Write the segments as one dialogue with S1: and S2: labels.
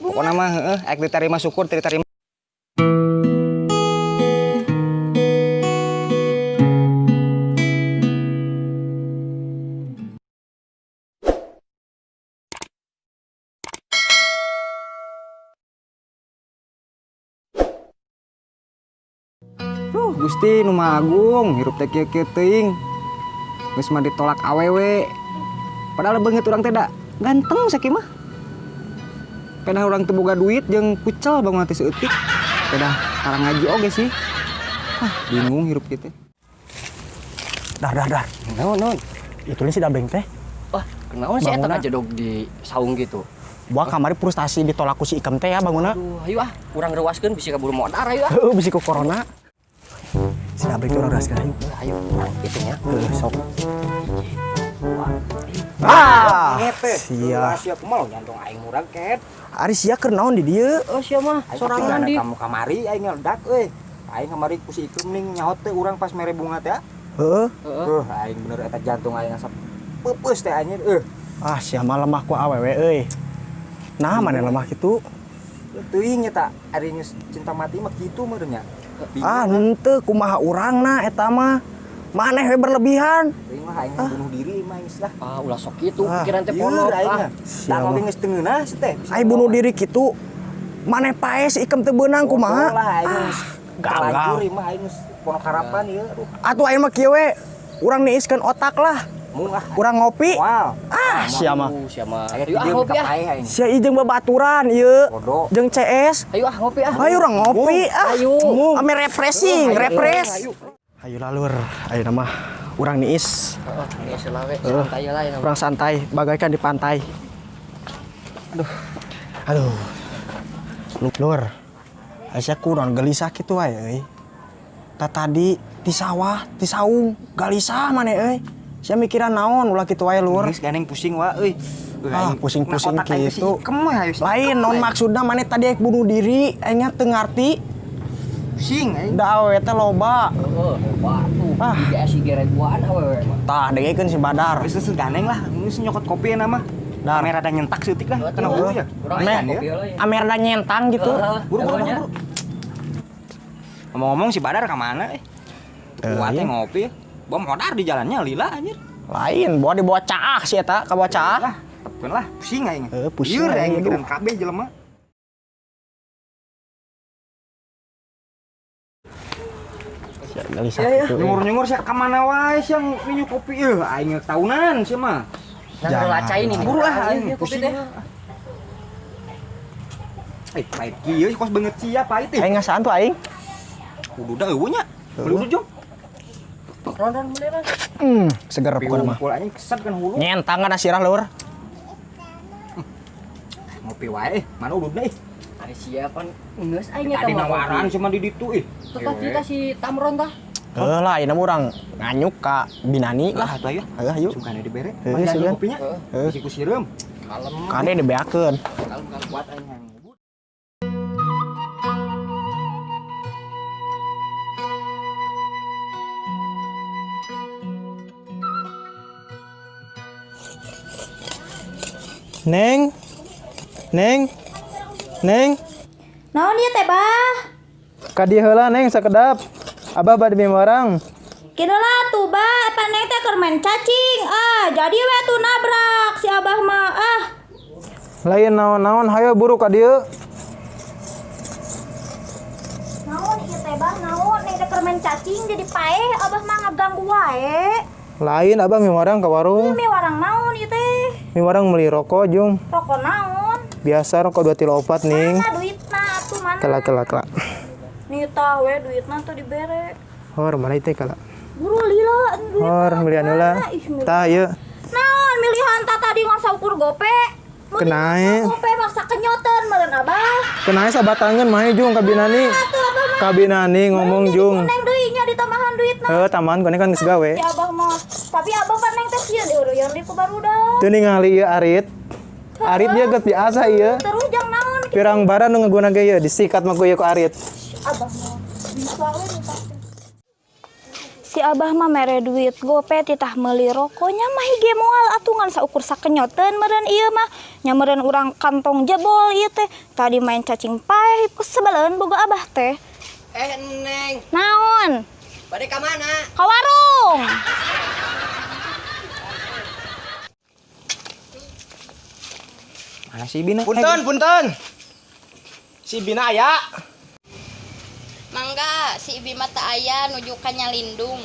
S1: Pokona mah heeh, ek diterima syukur, teu diterima. Duh, Gusti nu Maha Agung, hirup teh kieu-kieu teuing. Geus mah ditolak awewe. Padahal beungeut urang teh da ganteng sakieu mah. Pedah urang teu boga duit jeung kucel bangun teh seutik. Pedah karang ngaji oge sih. Ah, bingung hirup kieu teh.
S2: Dar, dar, dar.
S3: Naon, naon?
S2: Itu si Dabeng teh.
S3: Wah, kenaon sih eta
S2: Bangunna.
S3: ngajedog di saung gitu.
S2: Buah kamari frustasi ditolak ku si Ikem teh ya bangunna.
S3: Aduh, ayo ah, urang reuaskeun bisi kaburu modar ayo ah.
S2: Heeh, bisi ku corona. Si Dabeng teh urang reuaskeun ayo.
S3: Ayo, itu nya.
S2: Heeh, sok. Ah, sia.
S1: Sia kumaha jantung aing murag ket.
S2: Ari sia keur naon di dieu?
S3: Oh, sia mah
S1: Aing
S3: sorangan di.
S1: kamu kamari aing ngeledak euy. Aing kamari ku si Ikem ning nyaho teh urang pas mere bunga teh.
S2: Heeh.
S3: Heeh.
S1: Aing bener eta jantung aing asa peupeus teh anjir euy.
S2: Ah, sia mah lemah ku awewe euy. Nah, mana lemah kitu?
S1: Teuing eta ari geus cinta mati mah kitu meureun nya.
S2: Ah, henteu kumaha urangna eta mah. Maneh we berlebihan.
S1: Teuing mah aing bunuh diri mah geus lah.
S3: Ah, ulah sok kitu
S2: Ah,
S3: pikiran teh
S1: Lieur
S3: ponok
S1: aing
S3: ah.
S1: mah.
S2: Sia
S1: Tah
S2: mah.
S1: oge geus teu ngeunah sih teh. Bisa
S2: Ai bunuh diri kitu. Maneh pae si Ikem teu beunang kumaha?
S1: Bodoh lah aing geus
S2: gagal.
S1: terlanjur ieu mah aing geus ponok harapan ieu. Aduh,
S2: Atuh aing mah kieu we. Urang niiskeun otak lah.
S1: mung ah.
S2: Urang ngopi.
S1: Moal.
S2: Ah, sia mah.
S3: Aduh, sia mah.
S1: Aya
S3: Ayo ah
S1: dieu
S3: ngopi
S1: ka
S3: ah.
S1: paeh aing.
S2: Sia ieu jeung babaturan ieu.
S1: Bodoh.
S2: Jeung CS.
S3: Ayo ah ngopi ah.
S2: Ayo urang ngopi ah.
S3: Ayo.
S2: Ame refreshing,
S3: Ayo,
S2: refresh.
S3: ayo.
S2: Ayo lah lur, ayo nama urang niis.
S3: Heeh, geus lah we, santai lah ya.
S2: Urang santai bagaikan di pantai. Aduh. Aduh. Lur. Aisyah kurang gelisah kitu wae euy. Ta tadi di sawah, di saung, gelisah maneh euy. Sia mikiran naon ulah kitu wae lur.
S1: Geus gandeng pusing wa euy.
S2: Ah, pusing-pusing gitu.
S1: Ikem mah ayo si
S2: Lain
S1: Ikem,
S2: non
S1: aing.
S2: maksudna maneh tadi ek bunuh diri, aing teu ngarti.
S1: Pusing aing.
S2: Da awewe teh loba.
S3: Heeh, loba tuh.
S2: Ah.
S3: Di si gereguan awewe mah.
S2: Tah dengekeun si Badar.
S1: Geus geus gandeng lah, geus nyokot kopi na mah.
S2: Dar.
S1: Ame rada nyentak seutik lah, kena hulu ya.
S3: Urang
S2: Meh.
S3: aya kopi lah ya.
S2: Ame rada nyentang gitu.
S3: Heeh,
S1: Buru buru
S3: heeh,
S1: buru. Ngomong-ngomong si Badar ka mana eh? Kuat
S2: Iya.
S1: teh ngopi. Bawa modar di jalannya lila anjir.
S2: Lain, bawa dibawa caah sih eta, ka bawa caah.
S1: Lah, tepkeun lah, pusing aing.
S2: Pusing
S1: Lieur
S2: aing,
S1: aing
S2: aduh.
S1: mikiran kabeh jelema.
S2: Sia gelisah gitu.
S1: Nyungur-nyungur sia ka mana wae sia minum kopi euy, aing tahunan sia mah.
S3: Nah, ngelacain ini.
S1: Buru lah aing
S3: Iya, kopi
S1: pusing.
S3: teh.
S1: Eh, pahit kieu kos beungeut sia pahit ih.
S2: Aing ngasaan tuh aing.
S1: Kudu da eueuh nya. Beli udah jong.
S3: Ron-ron bener lah.
S2: Seger pokoknya mah.
S1: Piwungkul anjing kesat kan hulu.
S2: Nyentang kana sirah lur.
S1: Ngopi wae, mana ududna ih.
S3: Ari sia pan geus aing eta
S1: Tadi
S3: mah
S1: nawaran
S3: kopi.
S1: cuma di ditu ih.
S3: Tetah kita si Tamron tah.
S2: Heuh lah, ayeuna mah urang nganyuk ka Binani
S1: Lah
S2: lah.
S1: atuh ayo.
S2: Heuh ayo.
S1: Sungkan dibere.
S2: Heuh,
S1: Mana
S2: sugan.
S1: kopinya?
S2: Heuh.
S1: Bisi ku sireum.
S3: Kalem.
S2: Kade dibeakeun.
S3: Kalem kalem.
S1: Kuat aing yang ngubur.
S4: Neng, Neng, Neng,
S5: Naon ieu teh, Bah?
S4: ka dieu heula Neng sakedap. Abah bade miwarang.
S5: Kira lah tuh, Bah, eta Neng teh keur main cacing. Ah, jadi we tuh nabrak si Abah mah. Ah,
S4: Lain naon-naon hayo buru ka dieu.
S5: naon ieu teh, Bah? Naon Neng teh keur main cacing jadi paeh Abah mah ngaganggu wae.
S4: Lain abah miwarang ka warung.
S5: Miwarang naon ieu teh?
S4: Miwarang meuli rokok jung.
S5: Rokok naon?
S4: Biasa rokok 2 kilo 4 ning.
S5: Mana duitna atuh mana?
S4: Kela kela kela.
S5: Nih tah we duitna tuh dibere.
S4: Hor mana teh kala.
S5: Buru lila duitna.
S4: Hor milihan heula.
S5: Mana? Ih, milihan.
S4: Tah ieu.
S5: Naon milihan tah tadi ngan saukur gope. Mun
S4: Kenae.
S5: Gope maksa kenyoteun meureun Abah.
S4: Kenae sabatangeun mah jung ka Binani.
S5: Atuh Abah mah.
S4: Ka Binani ngomong jung.
S5: Neng deui nya ditambahan duitna.
S4: Heuh tambahan kone kan geus gawe.
S5: Si Abah mah. Tapi Abah pan neng teh sieun diuruyan deui ku barudak.
S4: Teu ningali ieu arit. Arit ieu geus biasa ieu.
S5: Terus jang naon kitu
S4: Pirang bara nu ngaguna ge ieu disikat mah ku ieu ku arit.
S5: Abah mah. Bisa we nu pasti. Si abah mah mere duit gope titah meuli rokoknya mah hige moal atuh ngan saukur sakenyoteun meureun ieu mah. Nya meureun urang kantong jebol ieu teh. Tadi main cacing paeh kesebeleun boga abah teh.
S3: Eh Neng,
S5: Naon?
S3: bade ka mana?
S5: Ka warung.
S1: Mana si Bina?
S2: Punten, punten. Si Bina aya.
S6: Mangga si Ibi mah teu aya nuju ka Nyalindung.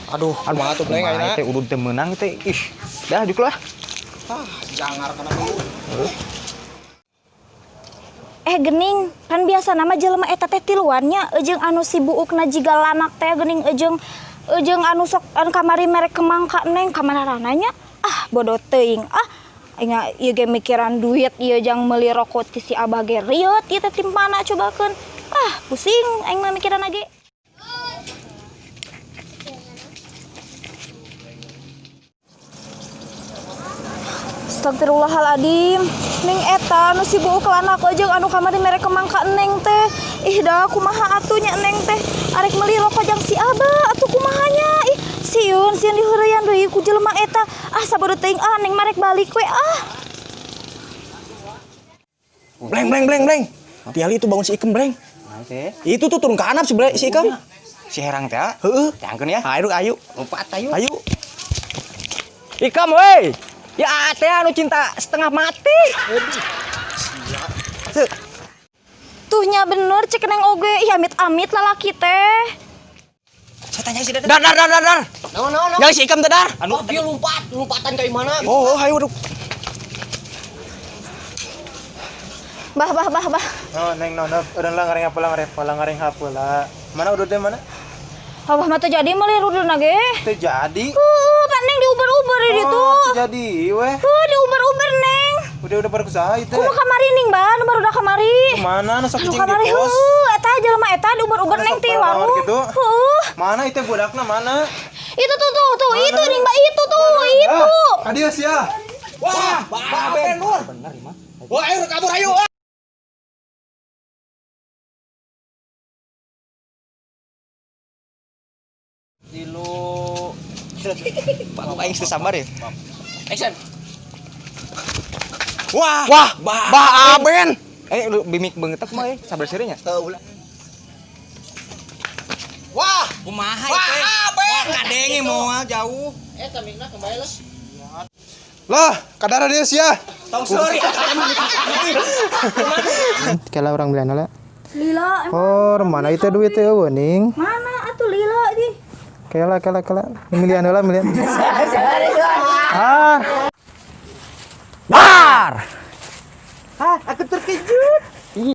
S2: Aduh, kumaha tuh Bleng ayeuna?
S1: Teh udud teu meunang teh. Ih, dah juk lah.
S2: Ah, jangar kana mah.
S5: Eh gening, kan biasa nama jelema eta teh tiluannya jeung anu si buukna jiga lanak teh gening jeung jeung anu sok anu kamari merek kemang ka Neng ka mana nya? Ah, bodoh teuing. Ah, aing ieu ge mikiran duit ieu jang meuli rokok ti si abah ge rieut ieu teh timpana cobakeun. Ah, pusing aing mah mikiran ge. Astagfirullahaladzim. Ning eta anu si buuk lanak jeung anu kamari mere kemang ka Neng teh. Ih dah kumaha atuh nya Neng teh. Arek meuli rokok jang si abah atuh kumahanya. Ih sieun sieun diheureyan deui ku jelema eta. Ah sabodo teuing ah Neng marek balik we ah.
S2: Bleng, bleng, bleng, bleng. Tiali itu bangun si Ikem, Bleng.
S1: Mana sih?
S2: Itu tuh turun ke handap si Bleng, si Ikem.
S1: Si Herang teh. ah.
S2: Heeh.
S1: Jangkeun ya.
S2: Ayo, ayo.
S1: Lompat ayo.
S2: Ayo.
S1: Ikam woi. Ya teh anu cinta setengah mati. Cek.
S5: Tuh nya bener cek Neng oge. Ih amit-amit lalaki teh.
S1: Saya tanya si Dada.
S2: Dar, dar, dar, dar, dar.
S3: Naon naon naon?
S2: Yang si Ikem teh dar.
S3: Anu dia lompat, lompatan ka mana?
S2: Oh, oh, ayo aduh.
S5: Bah bah bah bah.
S4: No, Neng, no, no. Udah lah ngareng apa lah ngareng apa lah ngareng apa lah. Mana udah deh mana?
S5: Abah mah teu jadi meuli ruduna ge.
S4: Teu jadi.
S5: Heuh, Pak Neng diuber-uber di ditu.
S4: Oh, teu jadi weh.
S5: Heuh, diuber-uber Neng.
S4: Udah baru usaha itu.
S5: Kumaha kamari ning, Bah? Nu baru dah kamari.
S4: Mana nu sok
S5: Anu
S4: cicing
S5: kamari
S4: di pos?
S5: heuh, eta jelema eta diuber-uber
S4: Mana
S5: Neng
S4: sok
S5: ti
S4: bawar
S5: warung.
S4: gitu?
S5: Heuh.
S4: Mana itu budakna mana?
S5: Itu tuh tuh tuh,
S4: Mana?
S5: itu ning Mbak itu tuh, itu.
S4: Ah, adios ya.
S2: Wah, Bah Ben Lur.
S1: Bener mah.
S2: Wah, ayo kabur ayo.
S1: Tilu. Pak kok aing teu sambar ya?
S3: Action.
S2: Wah, wah, Bah Aben.
S1: Eh lu bimik beungeut mah eh sabar serinya.
S2: Wah,
S1: Kumaha
S2: Wah, Aben.
S1: Ngadenge moal jauh.
S3: Eh, tamikna kembali lah.
S4: Lah, kadar adios ya.
S2: Tong sorry.
S4: Kela orang belian lah.
S5: Lila, emang
S4: Oh, mana itu duit eueuh ning?
S5: mana atuh lila di?
S4: Kela kela kela. Milian heula milian. Ah,
S1: Bar. Hah, aku terkejut.